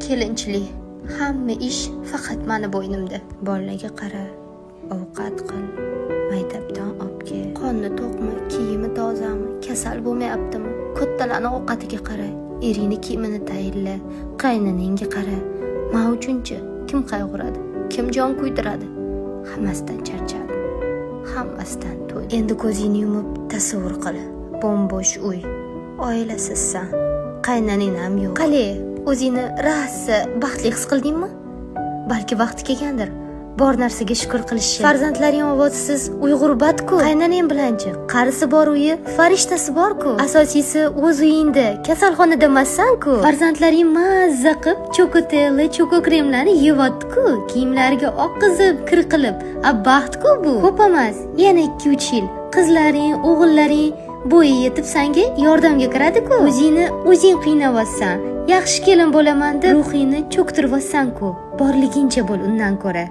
Kelinchilik. Hamma ish faqat mani bo'ynimda. Bolaga qara, ovqat qil, maktabdan olib kel. Qorni to'qmi, kiyimi tozami, kasal bo'lmayaptimi? Kattalarni ovqatiga qara, eringni kiyimini tayinla, qaynonangga qara. Man uchunchi kim qayg'uradi? Kim jon kuydiradi? Hammasidan charchadim. Hammasidan to'ydim. Endi ko'zingni yumib tasavvur qil. Bo'm-bo'sh uy. Oilasizsan. Qaynonang ham yo'q. Qalay, o'zingni rosa baxtli his qildingmi? Balki vaqti kelgandir. Bor narsaga shukur qilishi. Farzandlaring ovozsiz uy g'urbat-ku. Qaynonang bilanchi, qarisi bor uyi, farishtasi bor-ku. Asosiysi, o'z uyingda, kasalxonada emassan-ku. Farzandlaring mazza qilib Chokotella, Choko kremlarni yeyapti-ku. Kiyimlariga oqqizib, kir qilib. A baxt-ku bu. Ko'p emas, yana 2-3 yil. Qizlaring, o'g'illaring bo'yi yetib sanga yordamga kiradi-ku. O'zingni o'zing qiynayapsan. Yaxshi kelin bo'laman deb ruhingni cho'ktiryapsan-ku. Borligincha bo'l undan ko'ra.